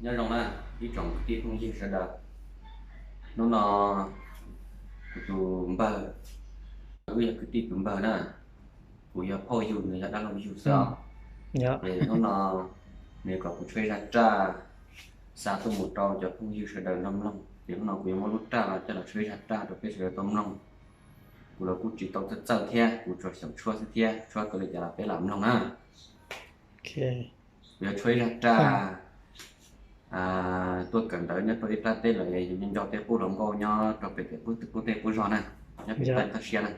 Nyob zoo na, ib tsoom kwv tij phooj ywg sawv daws. Hnub no kuv tus npawg, wb yog kwv tij tus npawg na, kuv yog phauj yug, nws yog dab laug yug xwb os. Ces hnub no nws kom kuv tshuab ib zaj raj xa tuaj mus rau cov phooj ywg sawv daws nrog mloog, ces hnub no kuv yuav muab lub raj no coj los tshuab ib zaj raj rau peb sawv daws tau mloog. Kuv los kuj tsis tau txawj txawj thiab, kuv tsuas xyaum tshuab xwb thiab, tshuab tau li cas los peb lam mloog na. Kuv yuav tshuab ib zaj raj tuaj kawm ntawv nyob rau ib plab teb lawm, yog nco tej qub hluas nkauj nyob rau pem tej qub, tej qub zog na, nyob pem tej toj siab na.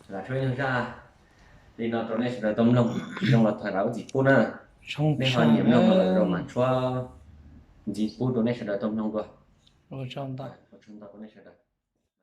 Lam tshuab ib zaj li no rau nej sawv daws tau mloog, tsis zoo los thov zam lub txim pub na. Nej ho nyiam mloog los zam lub mas tshuab ntxiv pub rau nej sawv daws tau mloog dua. Ua tsaug ntau rau nej sawv daws.